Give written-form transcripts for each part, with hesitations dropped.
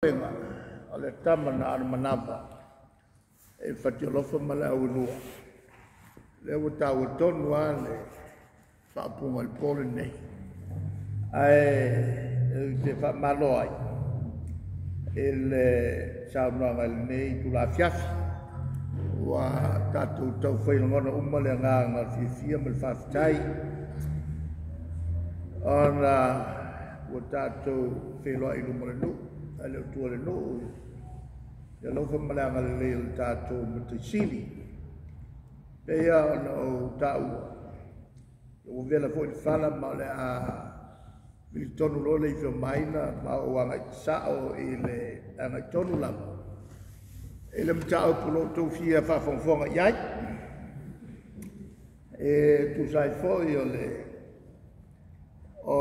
O le tama na alamanava e fatialofa ma le auilua. Lea ua taua tonu lava le faaupuga i le po lenei. Ae ou te faamalo ai i le saunoaga i lenei itula afiafi. Ua tatou taufai lagona uma le agaga o le fiafia ma le faafetai ona ua tatou feiloai i luma o le nuu, ae le o tua i le nuu, i le alofa ma le agalelei o le tatou Matai Sili. Pei lava ona ou taua, ua vela foi le fala ma o le a vili tonu loa le ifi a Maina ma ou agai sao i le agai tonu lava i le mataupu o lo o outou fia faafogafoga i ai. E tusa ai foi o le o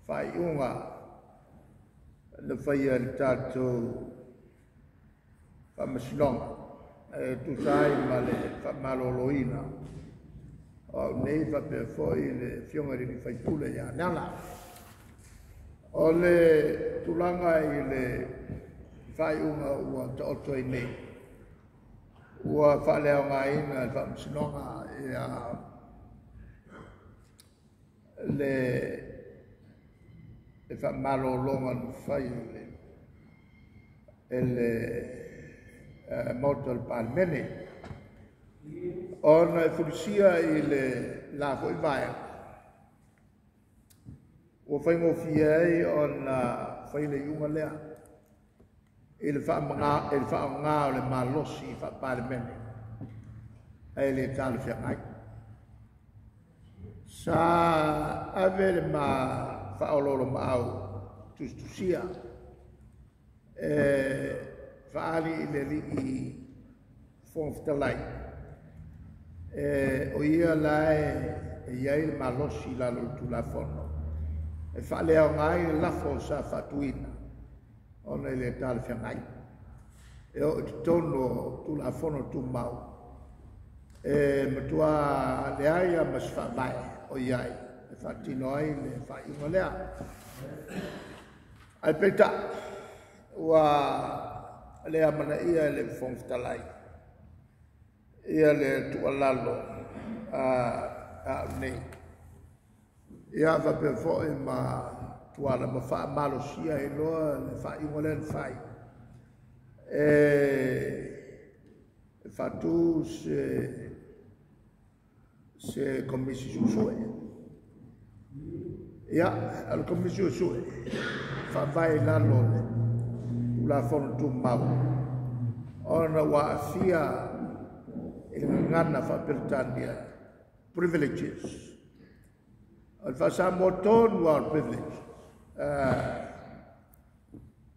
faaiuga na faia e le tatou Faamasinoga e tusa ai ma le faamaloloina o au nei faapea foi le Afioga i le sui usufono ia Leala. O le tulaga i le faaiuga ua taoto ai nei, ua faaleaogaina e le Faamasinoga ia le faamalologa na fai e le Maota o le Palemene, ona e fulisia i le la foi vaega, ua faigofie ai ona fai le iuga lea i le faaaoga o le malosi faa-Palemene ae le talafeagai. Sa ave le ma faaoloolomaau tusitusia e faali i le alii Fofoga Fetalai, o ia la e i ai le malosi i lalo o le Tulafono e faaleaoga ai le lafo sa faatuina ona e le talafeagai. E oo i totonu o Tulafono Tumau e matua leai lava ma se faavae o i ai e faatino ai le faaiuga lea. Ae peitai ua le amanaia e le Fofoga Fetalai ia le tuualalo a au nei. Ia faapea foi ma Tuala ma faamalosia ai loa le faaiuga lea na fai e faatu se komisi suesue. Ia, o le komisi suesue faavae i lalo o le Tulafono Tumau ona ua aafia i le gagana faa-Peretania privileges. O le faa-Samoa tonu lava o le privilege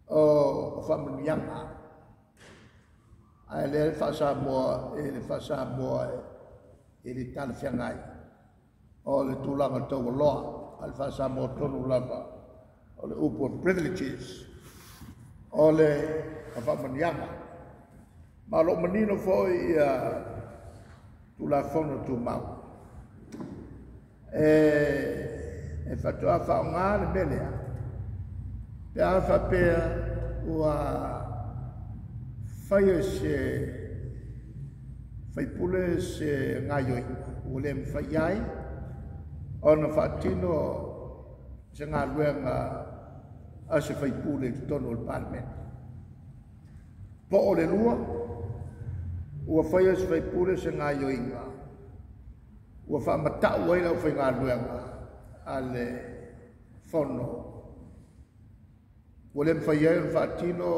o faamanuiaga. Ae lea le faa-Samoa i le faa-Samoa e le talafeagai o le tulaga taualoa, a le faa-Samoa tonu lava o le upu o privileges o le faamanuiaga. Ma o lo o manino foi ia Tulafono Tumau e faatoa faaaoga le mea lea pe a faapea ua faia se faipule se gaioiga ua le mafai ai ona faatino se galuega a se faipule i totonu o le Palemene. Po o le lua, ua faia se faipule se gaioiga ua faamatau ai le aufaigaluega a le fono ua le mafai ai ona faatino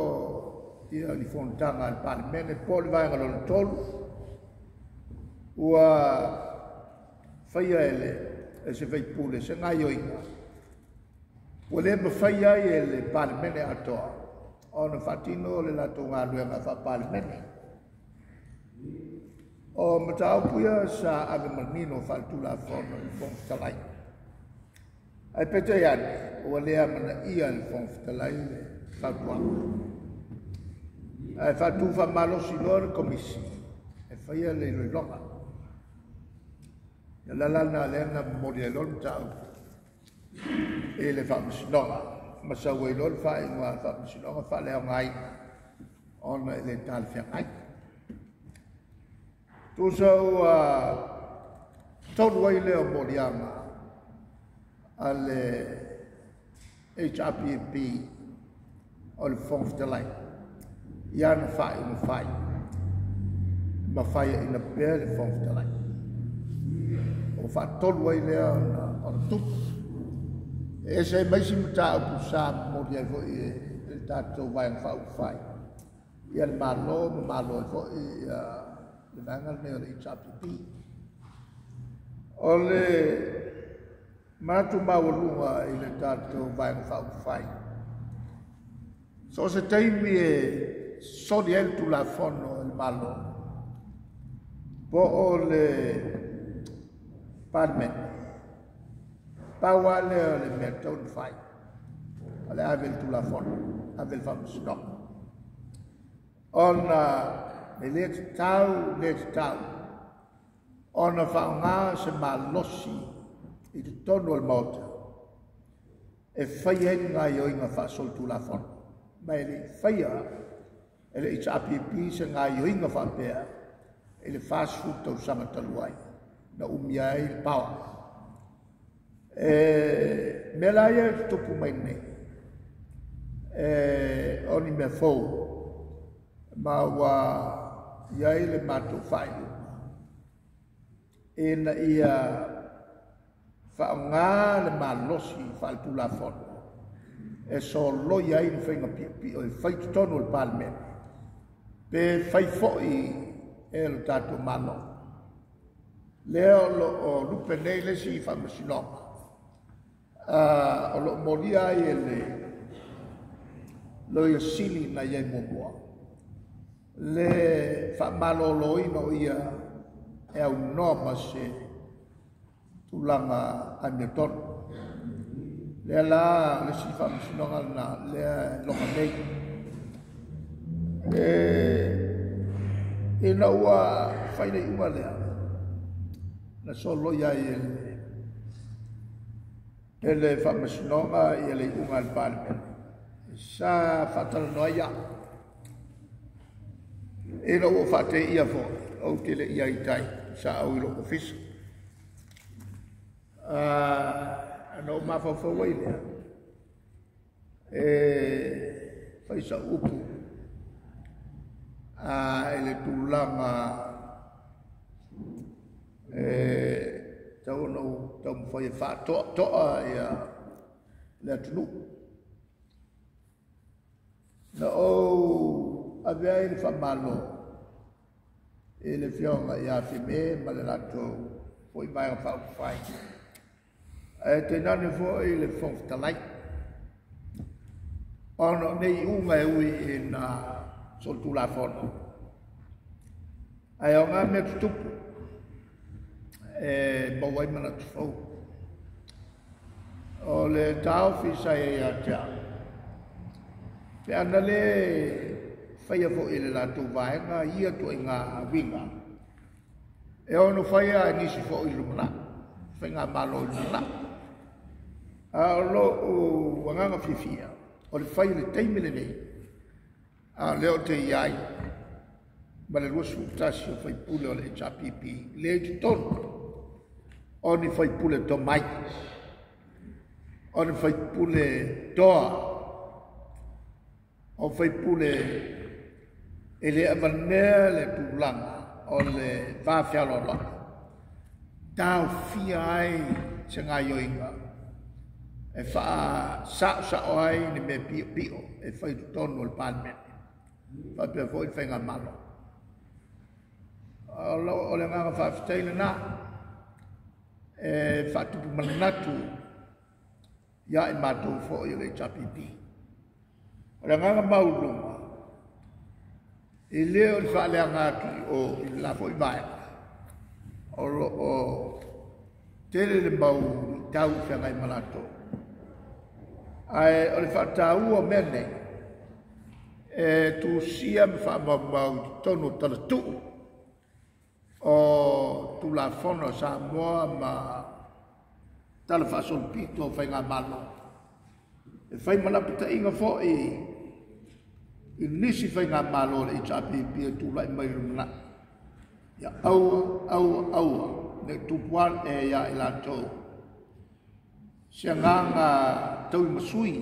ia ni fonotaga a le Palemene. Po o le vaega lona tolu, ua faia e se faipule se gaioiga ua le mafai ai e le Palemene atoa ona faatino le latou galuega faa-Palemene. O mataupu ia sa ave manino faaletulafono i le Fofoga Fetalai. Ae peitai ane, ua le amanaia e le Fofoga Fetalai le fautuaga. Ae faatu faamalosi loa le komisi e faia le iloiloga. Ia le ala lena lea na momoli ai loa le mataupu i le Faamasinoga. masau ai loa le faaiuga a le Faamasinoga faaleaogaina ona e le talafeagai. Tusa ua tolu ai lea o moliaga a le HRPP o le Fofoga Fetalai i ana faaiuga fai, ma faiaina pea le Fofoga Fetalai. Ua faatolu ai lea ona tupu. E ese ai ma isi mataupu sa momoli ai foi e le tatou Vaega Faaupufai ia le Malo ma malo ai foi le vaega lenei o le HRPP. O le manatu maualuga i le tatou Vaega Faaupufai, so o se taimi e soli ai le Tulafono e le Malo po o le Palemene, pau lava lea o le mea e tatau ona fai, o le ave i le Tulafono, ave i le Faamasinoga. Ona e le tatau, le tatau ona faaaoga se malosi i totonu o le Maota e fai ai le gaoioiga faasolitulafono. Ma e le i faia e le HRPP se gaoioiga faapea i le 40 tausaga talu ai, na umia ai le power. E mea la ia e tutupu mai nei, o ni mea fou, ma ua i ai le matou faaiuga ina ia faaaoga le malosi faaletulafono e soloia ai le faiga piopio e fai totonu o le Palemene pe fai foi e le tatou Malo. Lea o lo o lupe nei le isi faamasinoga o lo o molia ai e le Loia Sili na i ai muamua le faamaloloina o ia e aunoa ma se tulaga amiotonu. Lea la le isi faamasinoga lena lea e loga nei. Ina ua fai le iuga lea, na soloia ai e le faamasinoga ia le iuga a le Palemene. Sa faatalanoa ai au. Ina ua faateia foi, ou te le i ai tai, sa au i lou ofisa. Na ou mafaufau ai lea, e fai sau upu i le tulaga e tau ona ou taumafai e faatoatoa ia le atunuu. Na ou ave ai le faamalo i le afioga ia Fiame ma le latou foi Vaega Faaupufai, ae tainane foi le Fofoga Fetalai, ona o nei iuga e ui ina solitulafono, ae aoga mea tutupu e maua ai manatu fou. O le taofi sa ia ia te au, pe ana le faia foi e le latou vaega ia tuaiga uiga, e ono faia nisi foi i lumanai, faigamalo i lumanai. A o lou agaga fiafia, o le fai i le taimi lenei, a o lea o te i ai ma le 21 o faipule o le HRPP, le i totonu o ni faipule tomai, o ni faipule toa, o faipule e le avanea le tulaga o le vafealoaloai, taofia ai se gaoioiga e faasaosao ai ni mea piopio e fai totonu o le Palemene, faapea foi le faigamalo. O le agaga faafetai lena e faatupu manatu ia i matou foi o le HRPP. O le agaga maualuga, e le o le faaleaga atu i o i le la foi vaega, o lo o tele le mau tau feagai ma latou. Ae o le faataua o mea nei, e tusia ma faamaumau i totonu o talatuu o Tulafono a Samoa ma tala faasolopito o faigamalo. E fai ma lapataiga fo'i i nisi faigamalo a le HRPP e tula'i mai le lumanai. Ia aua, aua, aua ne i tupu a'e iā i latou se agaga tauimasui,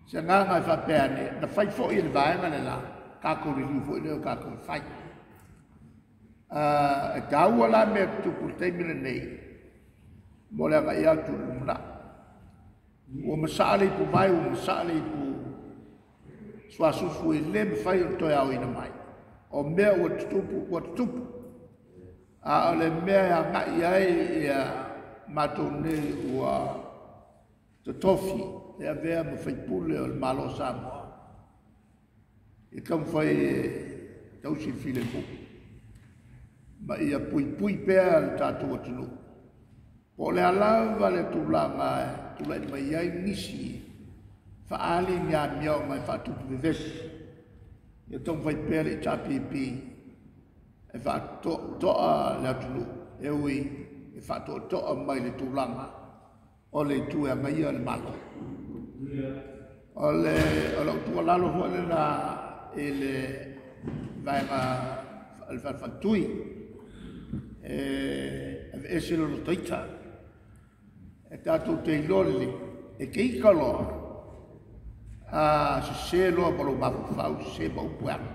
se agaga e faapea ane na fai fo'i e le vaega lelā tatou liliu foi lea o tatou e fai. E taua la mea tutupu i le taimi lenei mo le aga'i atu i le lumanai. Ua masa'a le ipuvai, ua masa'a le ipu suasusu, e lē mafai ona toe aoina mai. O mea ua tutupu ua tutupu, a o le mea e aga'i ai ia matou nei ua totofi e avea ma faipule o le Malo o Samoa, e taumafai e tausi le filemu ma ia puipui pea le tatou atunuu. Po o le a lava le tulaga e tulai mai ai nisi faaali ni amioga e faatupu vevesi, ia taumafai pea le HRPP e faatoatoa le atunuu, e ui e faatoatoa mai le tulaga o le itu e agaia le Malo. O le o lau tuualalo foi lena i le vaega le falefaatui e aveese le lotoita e tatou te iloa lelei e te ita loa a sese loa ma lou mafaufau, sese ma upu e alu,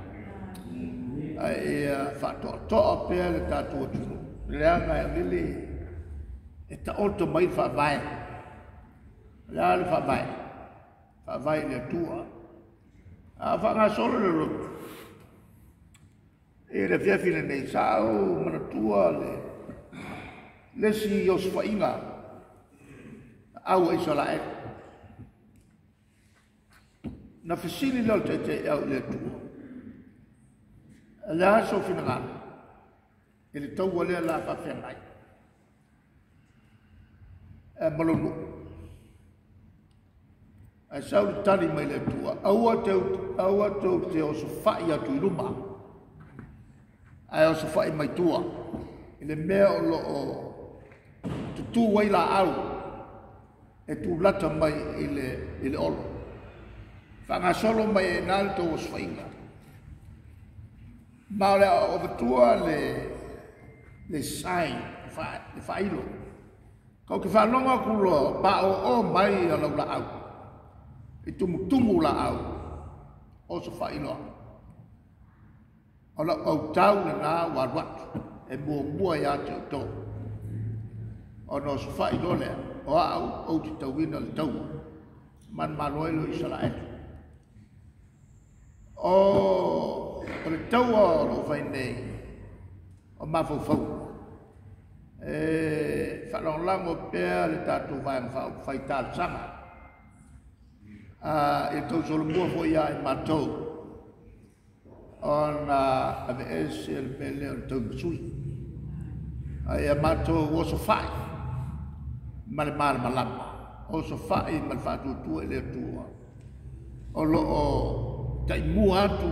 ae ia faatoatoa pea le tatou atunuu, leaga e lele e taoto mai le faavae. O le a le faavae? Faavae i le Atua. A faagasolo le lotu i le afiafi lenei, sa ou manatua le isi osofaiga au a Isaraelu. Na fesili lea o le taitaiau i le Atua, le a sou finagalo i le taua lea la faafeagai ma lou nuu? Ae sau le tali mai le Atua, aua tou te osofa'i atu i luma, ae osofa'i mai tua i le mea o loo tutū ai laau e tulata mai i le olo. Faagasolo mai ai na le tou osofaiga. Ma o le a avatua le sign, le faailo. Kou te faalogo atu loa paoo mai a lau laau i tumutumu laau, osofa'i loa. O lau autau lena ua alu atu e muamua iā te outou. Ona osofa'i loa lea, o au ou te tauina le taua. Manumalo ai lea o Isaraelu. O le taua o loo fai nei o mafaufauga e faalagolago pea le tatou vaega faaupufai talosaga i tausolomua foi ia i matou ona aveese le mea lea o le tauimasui, ae ia matou osofa'i ma le malamalama, osofa'i ma le faatuatua i le Atua o loo taimua atu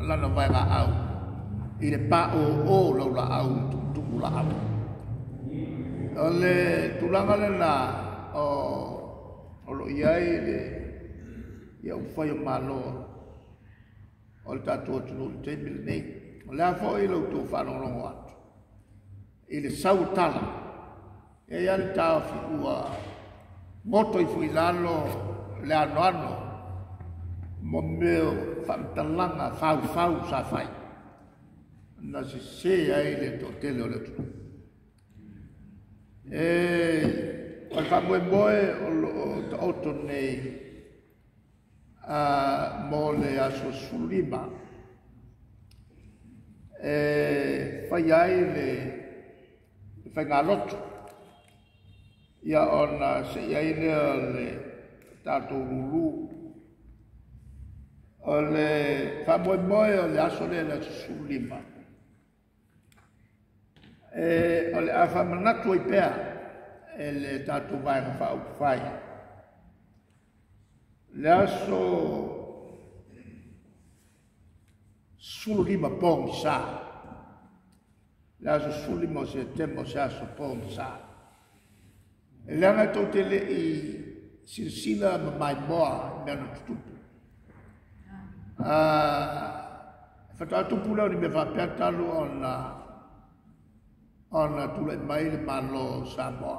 lana vaegaau i le paoo laulaau i tumutumu laau. O le tulaga lena o loo i ai le ia upufai o Malo o le tatou atunuu i le taimi lenei. O le a foi la outou faalogologo atu i le sau o tala, e i ai le taofi ua goto ifo i lalo le anoano mo mea o faamatalaga faufau sa fai na sese ai le toatele o le atunuu. E o le faamoemoe o loo taoto nei mo le aso 15 e fai ai le faigalotu, ia ona sei ai lea le tatou lulu. O le faamoemoe o le aso lea, le aso 15, e o le a faamanatu ai pea e le tatou vaega faaupufai le aso 15 pogisa, le aso 15 o Setema, o se aso pogisa, e leaga tou te lei silasila ma maimoa i mea na tutupu. Faatoa tupu lea o ni mea faapea talu ona tulai mai le Malo o Samoa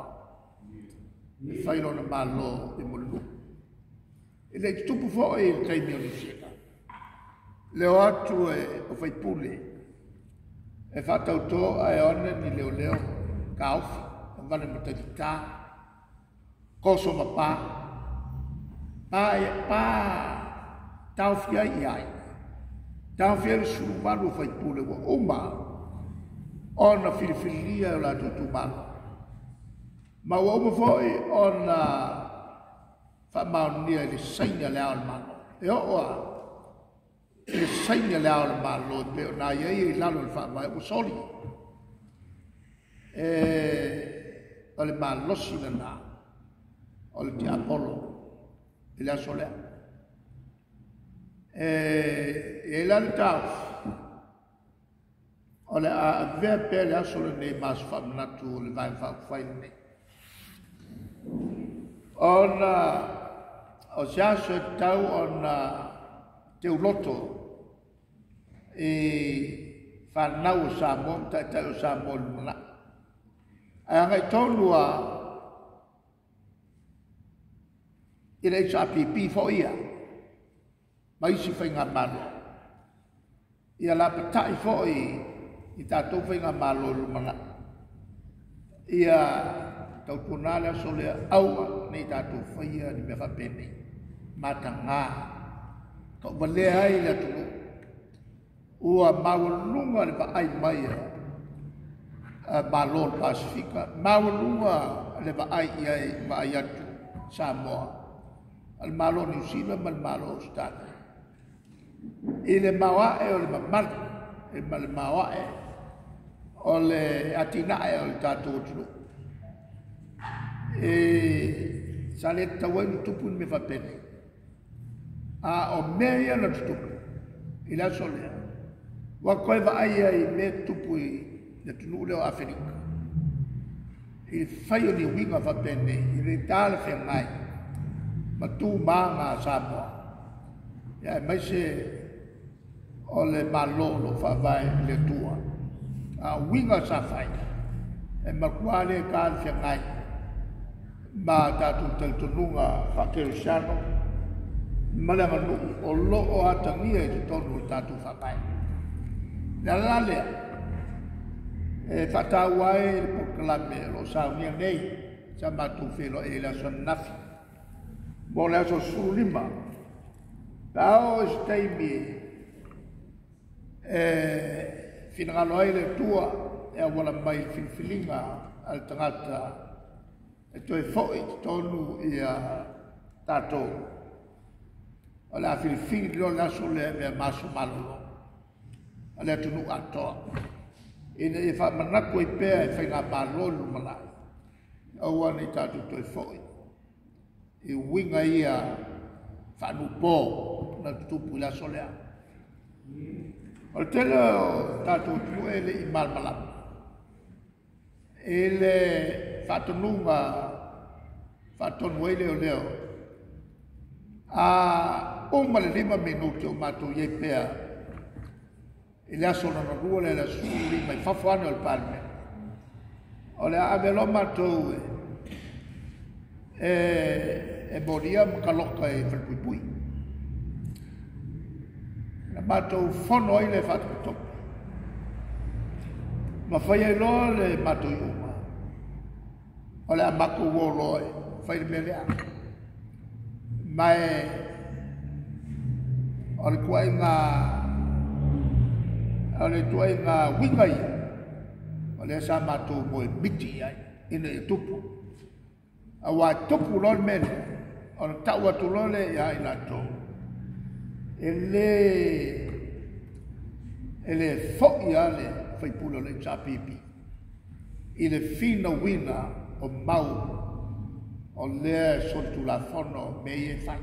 e fai lona Malo i Mulinuu. E le i tutupu foi i le taimi o Niu Sila le o atu o faipule e faatauto ae o ane ni leoleo taofi vale ma talitā toso ma pa pa pa taofi ai i ai taofi ai le 18 o faipule ua uma ona filifilia e o latou itumalo ma ua uma foi ona faamaonia i le saini a le Ao o le Malo. E oo lava i le saini a le Ao o le Malo e pei ona aiaia i lalo o le Faavae ua soli. O le malosi lena o le tiapolo i le aso lea. E i ai la le taofi o le a avea pea le aso lenei ma aso faamanatu o le Vaega Faaupufai lenei. Ona o se aso e tatau ona teuloto i fanau o Samoa ma taitai o Samoa i le lumanai. Ae agai tonu lava i le HRPP foi ia ma isi faigamalo. Ia lapatai foi i tatou faigamalo i le lumanai. Ia tautuana le aso lea aua ne i tatou faia ni mea faapenei. Mataga tauvalea ai le atunuu ua maualuga le vaai mai a Malo o le Pasefika, maualuga le vaai i ai vaai atu Samoa a le Malo o Niu Sila ma le Malo o Ausetalia i le maoae o le mamalu ma le maoae o le atinae o le tatou atunuu. E sa le tatau ai ona tupu ni mea faapenei. A o mea ia na tutupu i le aso lea, ua toe vaai ai i mea tutupu i le atunuu lea o Aferika i le fai o ni uiga faapenei i le talafeagai ma tu ma aga a Samoa, aemaise o le Malo o lo o faavae i le Atua. A o uiga sa fai e matua le talafeagai ma tatou talitonuga faakerisiano ma le aganuu o lo o atagia i totonu o le tatou faavae. Le ala la lea e faataua ai le polokalame o lo o saunia nei sa matou feiloai i le aso ananafi mo le aso 15. Pe a oo i se taimi e finagalo ai le Atua e auala mai i le filifiliga a le tagata e toe foi i totonu ia tatou, o le a filifili loa le aso lea e avea ma aso malolo a le atunuu atoa ina ia faamanatu ai pea e faigamalo le lumanai aua ne i tatou toe foi i uiga ia faanuupo na tutupu i le aso lea. O le tele o tatou atunuu e le i malamalama i le faatonuga faatonu ai leoleo a uma le 5 minute o matou i ai pea i le aso lona lua lea, le aso 15 i fafo ane o le Palemene. O le a ave loa matou e molia ma taloka i falepuipui. Na matou fono ai le faatopetope ma fai ai loa le matou iuga o le a matou o loa e fai le mea lea. Ma o le tuaiga uiga ia o lea sa matou moemiti i ai ina ia tupu. Aua tupu loa le mea lea, ona tau atu loa lea ia i latou e le foi lava le faipule o le HRPP i le finauina o mau o lea e solitulafono mea ia e fai.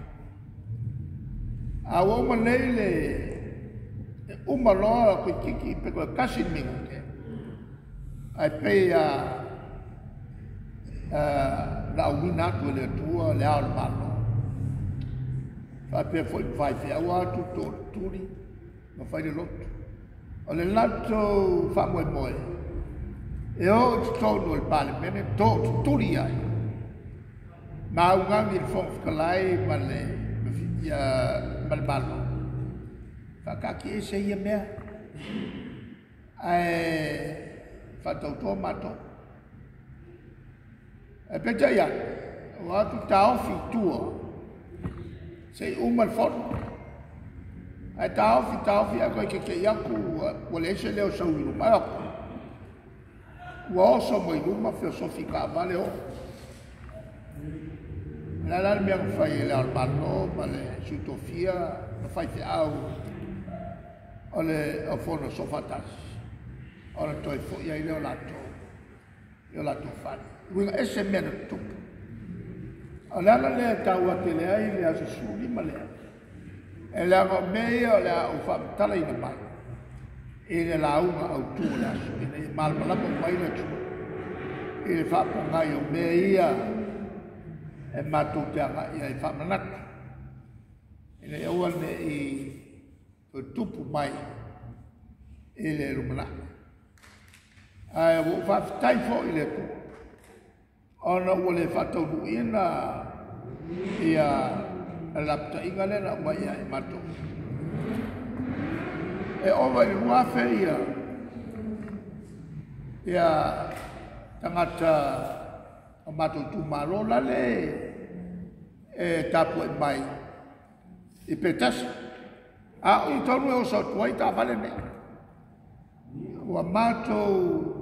A ua uma nei le uma loa toeitiiti pe toe 1 minute ae pei a na auina atu e le Atua le ao o le Malo. Faapea foi ma faifeau atu tootuli ma fai le lotu. O le latou faamoemoe, e o i totonu o le Palemene, tootutuli ai. Ma augani le Fofoga Fetalai ma le Malo. Faataatia ese ia mea, ae faatautoa matou. E peitai ane, ua atu taofi i tua, se i uma le fono. Ae taofi, taofi, ae toe tetei atu, ua leai se leo sau i luma. Ua oso mai luma feosofi taavale o. O le a la le mea na fai e le Ao o le Malo ma le Sui Tofia ma faifeau o le Fono Soofaatasi, ona toe foi ai lea o latou i o latou fale. Uiga ese mea na tutupu. O le ala lea e taua tele ai le aso 15 lea, e leaga o mea ia o le a ou faamatalaina mai i le lauga autu o le aso, ina ia malamalama uma ai le atunuu i le faapogai o mea ia e matou te agai ai faamanatu, ina ia aua ne i toe tupu mai i le lumanai. Ae ua ou faafetai foi i le Atua, ona ua le faataunuuina ia le lapataiga lea na aumai ia i matou. E ova i le 2,000 ia tagata o matou itumalo lale e tapuai mai i Petesa. A o i tonu e oso atu ai taavale nei. Ua matou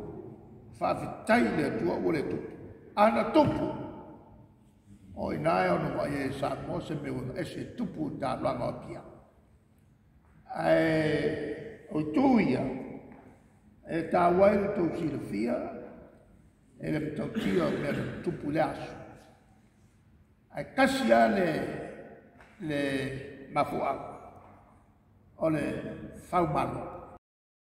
faafetai i le Atua ua le tupu. Ana tupu, o ina e ono vaai ai e Samoa se mea uiga ese e tupu i taaloga o Apia. Ae o itu ia, e taua ai le tou silafia e le matautia o mea na tutupu i le aso. Ae tasi lava le mafuaaga, o le faumalo.